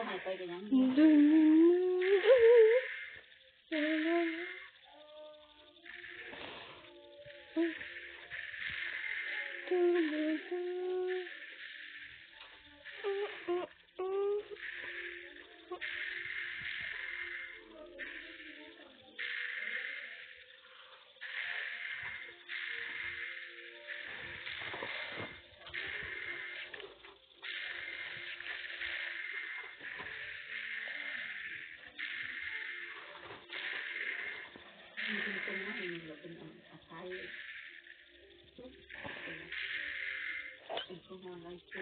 ຫາຍໄປກໍຍັງ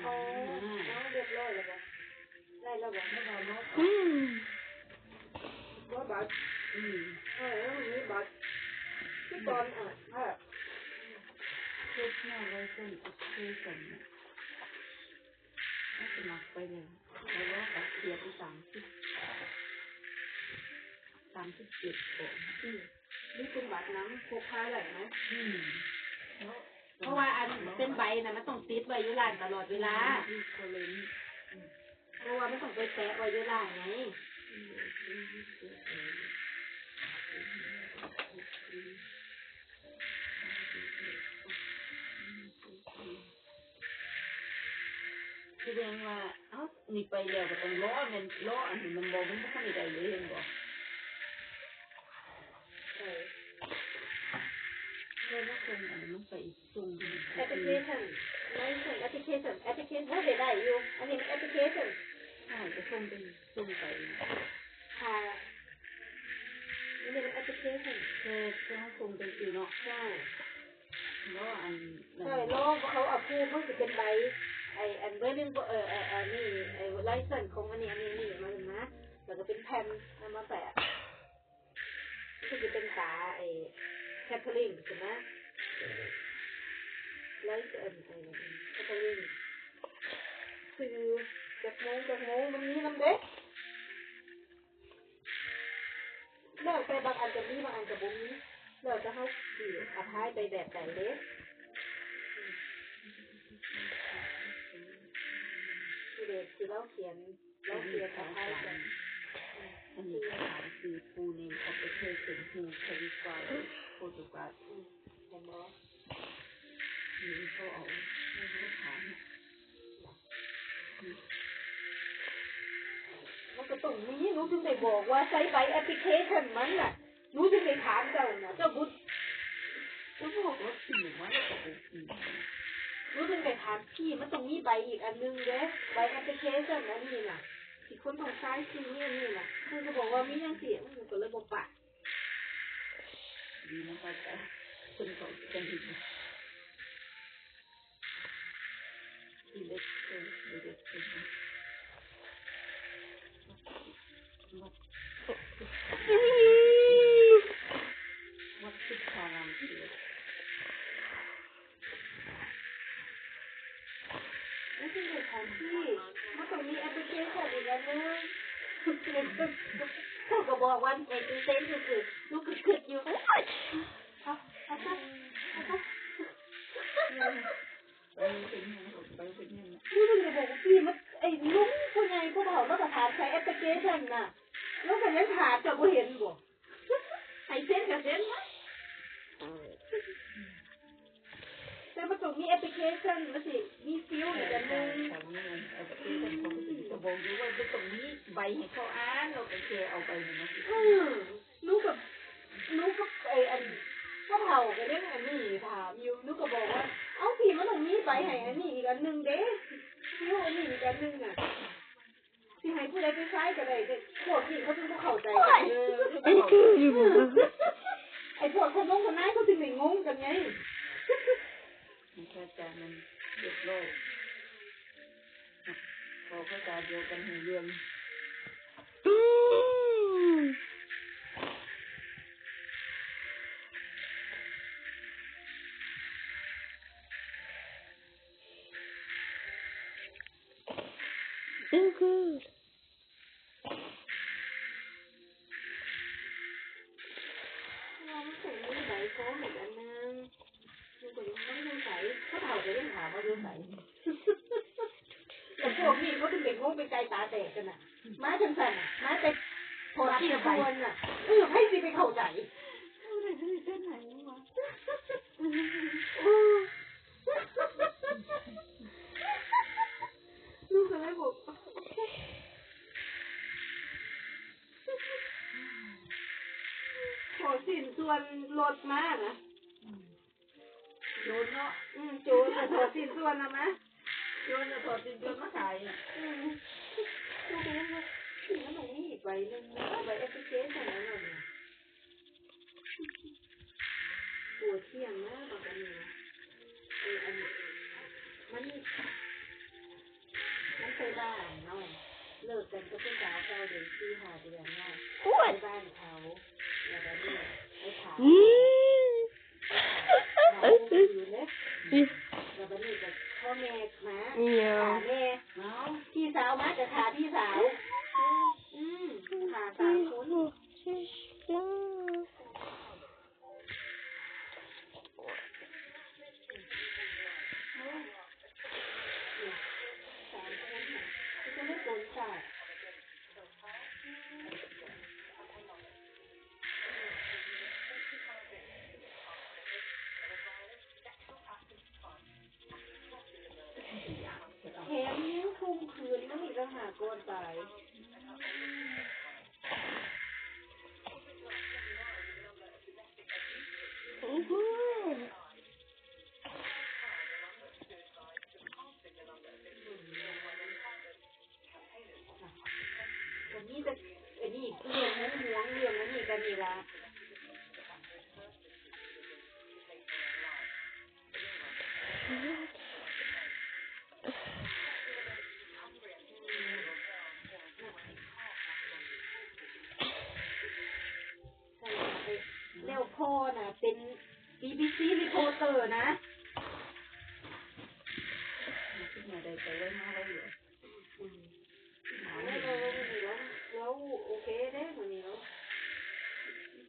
ເອົາ ເອົາຮຽບຮ້ອຍແລ້ວບໍ່? ໄດ້ແລ້ວບໍ່? ອືມ ບໍ່ບັດ ອືມ ເອີ ມັນມີບັດ ຄືຕອນ ເອີ ເຮັດແນວໄວ້ເຊິ່ງ ເຮັດເຊິ່ງ ເຮົາສະໝັກໄປແລ້ວ ແລ້ວກໍເສຍໄປສາມສິບ ສາມສິບເຈັດ ອືມ ມີຄຸນບັດນຳ ພົກພາໄດ້ໄໝ? ອືມ ເນາະ ເພາະວ່າອັນເຊັນໃບນະ ມັນຕ້ອງຕິດໄວ້ຢູ່ຮ້ານຕະຫຼອດເວລາ ເພາະວ່າມັນຕ້ອງໄປແປະໄວ້ຢູ່ຮ້ານໄງ. ສະແດງວ່າ ເອົ້າ ນີ້ໄປແລ້ວກໍຕ້ອງລໍ ແມ່ນລໍອັນນີ້ມັນບໍ່ ມັນບໍ່ທັນໄດ້ໄດ້ເລີຍ ເຫັນບໍ່? ເອີ ແລ້ວມາສົ່ງອັນນີ້ມັນໄປ ສົ່ງແອັບພລິເຄຊັນ ໄລເຊັນແອັບພລິເຄຊັນ ແອັບພລິເຄຊັນ ໂອ້ ໄດ້ ໄດ້ຢູ່ ອັນນີ້ມັນແອັບພລິເຄຊັນ ໃຊ່ ກໍສົ່ງໄປ ສົ່ງໄປ ຖ້າ ອັນນີ້ມັນແອັບພລິເຄຊັນ ແຕ່ ແຕ່ເຮົາສົ່ງໄປຊື່ເນາະ ໃຊ່ ລໍອັນ ໃຊ່ ລໍເຂົາອາພຣູບ ມັນຊິເປັນໃບ ໄອ້ ອັນເວີລິງ ເອີ ເອີ ອັນນີ້ ໄອ້ ໄລເຊັນຂອງອັນນີ້ ອັນນີ້ ນີ້ມານະ ແລ້ວກໍເປັນແຜ່ນ ເອົາມາແປະ ຄືຊິເປັນຕາໄອ້ແຄທເລີນຊີ້ນະ ແລ້ວອັນ ອັນແຄທເລີນ ຊື່ຈັກໂມງ ຈັກໂມງ ມັນມີນຳເດ້ ແລ້ວແຕ່ ບາງອັນກໍມີ ບາງອັນກໍບໍ່ມີ ແລ້ວແຕ່ເຮົາຊິອະພາຍໄປແບບໃດເດ້ ຄືເດ ຄືລາວຂຽນ ລະບຽບການ ອັນນີ້ກໍຖາມຊື່ full name of the person who qualify photograph ເຫັນບໍ່? ນີ້ເຂົາເອົາ ເຂົາຖາມ ມັນກໍຕ້ອງມີ ໜູຈຶ່ງໄດ້ບອກວ່າໃຊ້ໃບແອັບພລິເຄຊັນມັນນະ ໜູຈຶ່ງໄດ້ຖາມເຈົ້ານະ ເຈົ້າບໍ່ ເຈົ້າບອກວ່າຊື່ມັນກໍບໍ່ມີ ໜູຈຶ່ງໄດ້ຖາມ ພີ່ ມັນຕ້ອງມີໃບອີກອັນໜຶ່ງເດ້ ໃບແອັບພລິເຄຊັນອັນນີ້ນະ ທີ່ຄົນຕ້ອງໃຊ້ຊື່ນີ້ນີ້ນະ ເພິ່ນກໍບອກວ່າມີຈັ່ງຊີ້ ມັນກໍເລີຍບໍ່ປະ ດີນະ ເພິ່ນເຂົ້າໃຈ ມັນຊິໄດ້ຖາມທີ່ ມັນຕ້ອງມີແອັບພລິເຄຊັນອີກອັນໜຶ່ງ ເຂົາກໍບອກວ່າໃຫ້ຕື່ນເຕັ້ນຊື່ໆ ໜູກໍຄິດຢູ່ ເອົາ ເອົາຊະ ເອົາຊະ ໄປເຮັດຫຍັງ ໄປເຮັດຫຍັງ ຄືເພິ່ນກໍບອກວ່າ ປີ ມັນ ໄອ້ລຸງຜູ້ໃຫຍ່ຜູ້ເຖົ້າ ລາວກໍຖາມໃສ່ແອັບພລິເຄຊັນນະ ລາວກໍຍັງຖາມ ເຈົ້າບໍ່ເຫັນບໍ່? ໃຫ້ເຊັນກໍເຊັນນະ ແຕ່ມັນຕ້ອງມີແອັບພລິເຄຊັນ ມັນຊິມີຟິວອີກອັນໜຶ່ງ ແອບພລິເຄຊັນຂອງ ກໍບອກຢູ່ວ່າມັນຕ້ອງມີໃບໃຫ້ເຂົາອ່ານ ລາວກໍແຄ່ເອົາໃບນັ້ນມາ ອື ໜູກໍ ໜູກໍ ໄອ້ ອັນ ເຖົ້າກໍຍັງອັນນີ້ຖາມຢູ່ ໜູກໍບອກວ່າ ເອົ້າ ພີ່ ມັນຕ້ອງມີໃບໃຫ້ອັນນີ້ອີກອັນໜຶ່ງເດ້ ຢູ່ອັນນີ້ອີກອັນໜຶ່ງນະ ຊິໃຫ້ຜູ້ໃດໄປໃຊ້ກໍໄດ້ ແຕ່ພວກນີ້ເຂົາເປັນຜູ້ເຂົ້າໃຈກັນ ເອີ ໄອ້ພວກຄົນລົງຄົນນາຍເຂົາຈຶ່ງໄດ້ງົງກັນໄງ ແຕ່ມັນຮຽບຮ້ອຍ ເວົ້າພາສາດຽວກັນຮູ້ເລື່ອງ ວ່າມັນຕ້ອງມີໃບຟ້ອງອີກອັນໜຶ່ງ ມັນກໍຍັງບໍ່ໄດ້ໃສ ເຂົາເຖົ້າກໍຍັງຖາມວ່າຢູ່ໃສ ແລ້ວພວກນີ້ເຂົາເປັນ ໂອ້ ເປັນໄກ່ຕາແຕກກັນນະ ມາຈັ່ງຊັ້ນນະ ມາແຕ່ຖອດຊິ້ນສ່ວນນະ ເອີ ໃຜຊິໄປເຂົ້າໃຈ ເຂົ້າໃຈເສັ້ນໄຫວະ ເອີ ລູກກໍເລີຍບອກ ຂໍຊິ້ນສ່ວນລົດມານະ ອືມ ໂຈນເນາະ ອືມ ໂຈນກໍຂໍຊິ້ນສ່ວນນຳມາ ໂຈນກໍຂໍຊິ້ນສ່ວນມາຂາຍ ອືມ ລູກກໍຍັງວ່າ ຊື້ມາໃຫ້ນີ້ໃບໜຶ່ງນະ ໃບແອັບພລິເຄຊັນອັນນັ້ນນະ ໂກດທ່ຽງນະ ບັກອັນນີ້ນະ ເອີ ອັນ ມັນ ມັນໄປບ້ານເນາະ ເລີກກັນກັບຜູ້ສາວເກົ່າໄດ້ສີ່ຫ້າເດືອນເນາະ ໂອ້ຍ ໄປບ້ານເຂົາ ແລ້ວບັດນີ້ໄປຖາມ ອືມ ຖາມເຂົາຄືນເດ້ ແລ້ວບັດນີ້ກໍພໍ່ແມ່ມາ ອີຫຍັງ ຖາມແມ່ ເອົ້າ ພີ່ສາວມາກໍຖາມພີ່ສາວ ອືມ ຖາມສາມຄົນ. ແຖມຍັງຂົ່ມຂືນມັນອີກຕ່າງຫາກກ່ອນຕາຍ. ກໍມີແຕ່ອັນນີ້ ເລື່ອງຫວງໆ ເລື່ອງອັນນີ້ກັນນີ້ລະ. ແລ້ວພໍ່ນະເປັນ ບີບີຊີ ຣີພອເຕີນະ. ເຮົາ ເຮົາໂອເຄເດ້ມື້ນີ້ເນາະ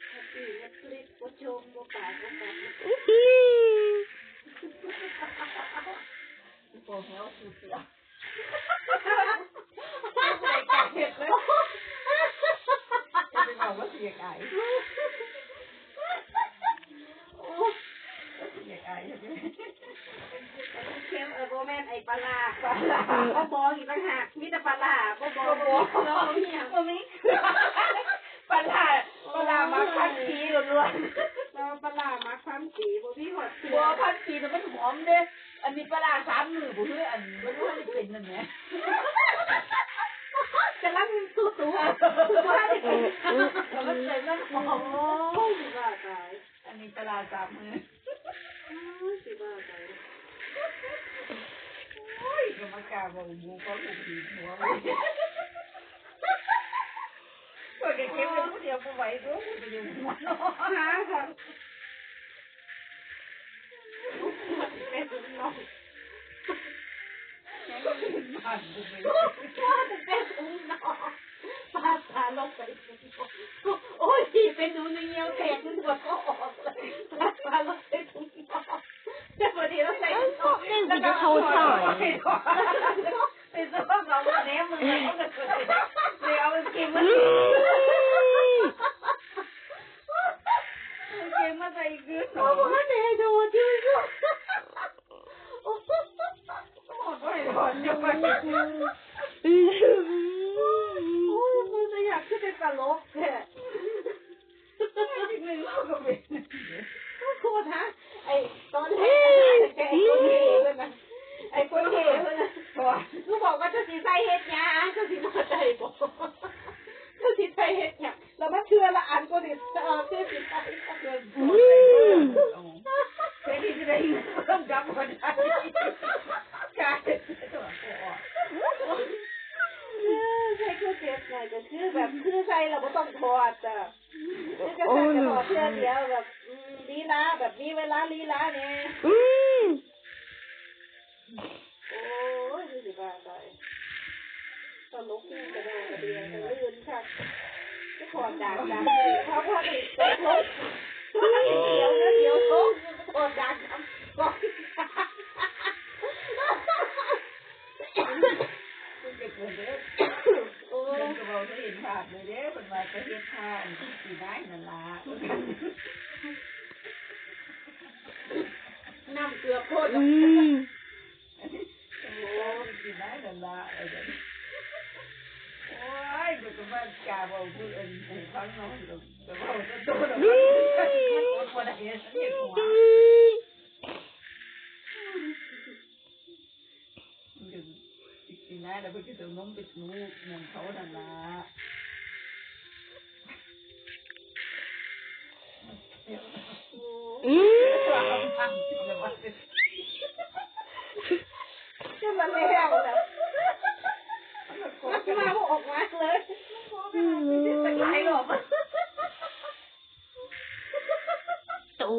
ແຮບປີ້ ເນັດຟລິກ ບໍ່ຈົ່ມ ບໍ່ປາກ ບໍ່ປັບ ບໍ່ແຫ້ວ ບໍ່ເສຍ. ເຮັດເລີຍ ເຮັດເປັນເວົ້າວ່າຊິຢາກອາຍ ໂອ້ຍ ຢາກອາຍ ເຄັມ ເອີ ບໍ່ແມ່ນ ໄອ້ປາຫຼ້າ ປາຫຼ້າ ບໍ່ບອກອີກຕ່າງຫາກ ມີແຕ່ປາຫຼ້າ ບໍ່ບອກ ບໍ່ບອກ ບໍ່ມີເຄື່ອງ ບໍ່ມີຫຍັງ ບໍ່ມີເຄື່ອງ ປາຫຼ້າ ປາຫຼ້າໝັກພັນປີລ້ວນໆ ແຕ່ວ່າປາຫຼ້າໝັກພັນປີ ບໍ່ມີຮອດເຄື່ອງ ບໍ່ ພັນປີນະມັນຫອມເດ້. ອັນນີ້ປາຫຼ້າສາມມື້ບໍ່ ຄືອັນບໍ່ທັນໄດ້ເປັນນັ້ນແໝ ກຳລັງຕູ້ໆ ບໍ່ທັນໄດ້ເປັນ ກຳລັງເປັນນັ້ນ ໂອ້ຍ ຊິບ້າຕາຍ ອັນນີ້ປາຫຼ້າສາມມື້ ໂອ້ຍ ຊິບ້າຕາຍ ໂອ້ຍ ກຳມະການບໍ່ຮູ້ ເຂົາຮູ້ດີຫົວ ຂ້ອຍກໍເກັບໄວ້ຜູ້ດຽວບໍ່ໄຫວຕົວະ ຜູ້ດຽວຫົວເນາະ ຫາ ເປັນນ້ອງ ໂອ້ຍ ເປັນໜູໜຽວແຕກ ມັນປວດຄໍອອກ ປາດປາລົງໃສ່ຖົງນອກ ແຕ່ພໍດີລາວໃສ່ຖົງນອກ That's not me the whole time. ໄປຊອກເອົາແນມເບິ່ງ ເອົາກາງເກງມາ ອືມ ກາງເກງມາໃສ່ຄືນ ເອົາບໍ່ທັນໄດ້ໃຫ້ຖອດຢູ່ ຖອດບໍ່ໃຫ້ຖອດຢູ່ ໂອ້ຍ ເພິ່ນຈະຢາກຄືເປັນຕະຫຼົກແທ້. ໂຄດຫາ ໄອ້ຕອນແຮກ ໄອ້ຄົນເທ່ເພິ່ນນະ ໄອ້ຄົນເທ່ເພິ່ນນະ ຄືບອກວ່າເຈົ້າຊິໃສ່ເຮັດຫຍັງ ເຈົ້າຊິນອນໄດ້ບໍ່ ເຈົ້າຊິໃສ່ເຮັດຫຍັງ ແລ້ວມາເທື່ອລະອັນກໍຊິ ເອີ ຄືຊິໃສ່ ອືມ ເພື່ອທີ່ຈະໄດ້ເພີ່ມດັບຫົວໃຈ ກາຍເປັນຕົວອອກ ເອີ ໃສ່ຄືເຈັບໜ້ອຍ ກໍຄືແບບ ຄືໃສ່ແລ້ວບໍ່ຕ້ອງຖອດ ເອີ. ຄືຈັ່ງຊັ້ນກໍບອກເທື່ອດຽວແບບ ອືມ ລີລາ ແບບມີເວລາລີລາແດ່ ອືມ ໂອ້ຍ ຄືຊິບ້າຕາຍ ຕະຫຼົກແຮງກະດອກກະເດຍ ກະລື່ນຄັກ ໄປຖອດດາກດຳ ເຂົາພາໄປຕົກລົງ ພາໄປດຽວ ດຽວຕົກ ໄປຖອດດາກດຳກ່ອນ ມັນເປັນ ເພິ່ນເດ້ ໂອ້ ເພິ່ນກໍເວົ້າໃຫ້ເຫັນພາບເລີຍເດ້ ເພິ່ນວ່າໄປເຮັດທ່າອັນທີ່ຂີ້ນາຍນັ້ນລະ ນ້ຳເກືອໂພດ ອືມ ໂອ້ ຂີ້ນາຍນັ້ນລະ ໂອ້ຍ ເພິ່ນກໍມາກາເວົ້າຜູ້ອື່ນໃຫ້ຟັງເນາະ ກໍເວົ້າແຕ່ໂຕເນາະ ອືມ ອດບໍ່ໄດ້ ເຮັດຫົວ ມັນກໍຊິກິນໄດ້ແລ້ວ ເພິ່ນກໍຊິເອົານົມໄປສູບນຳເຂົານັ້ນລະ ອືມ ຈະມາແລ້ວລະ ມັນມາບໍ່ອອກມາເລີຍ ອືມ ຈັກຫຼາຍຮອບ ໂຕ ອື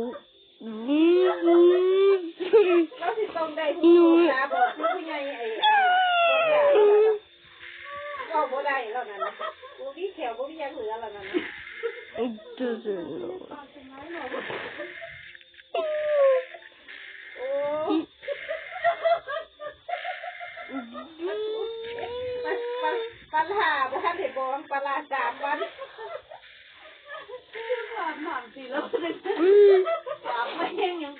ມ ລາວຊິຕ້ອງໄດ້ຮູ້ຕົວຕາບອດຄືຜູ້ໃຫຍ່ໄອ້ ເວົ້າບໍ່ໄດ້ແລ້ວນັ້ນນະ ບໍ່ມີແຂ້ວ ບໍ່ມີຫຍັງເຫຼືອແລ້ວນັ້ນນະ ໂອ້ ປາ ປາ ປາຫຼ້າບໍ່ທັນໄດ້ບອງ ປາຫຼ້າສາມວັນ ອືມ ອາບມາແຮງຍັງ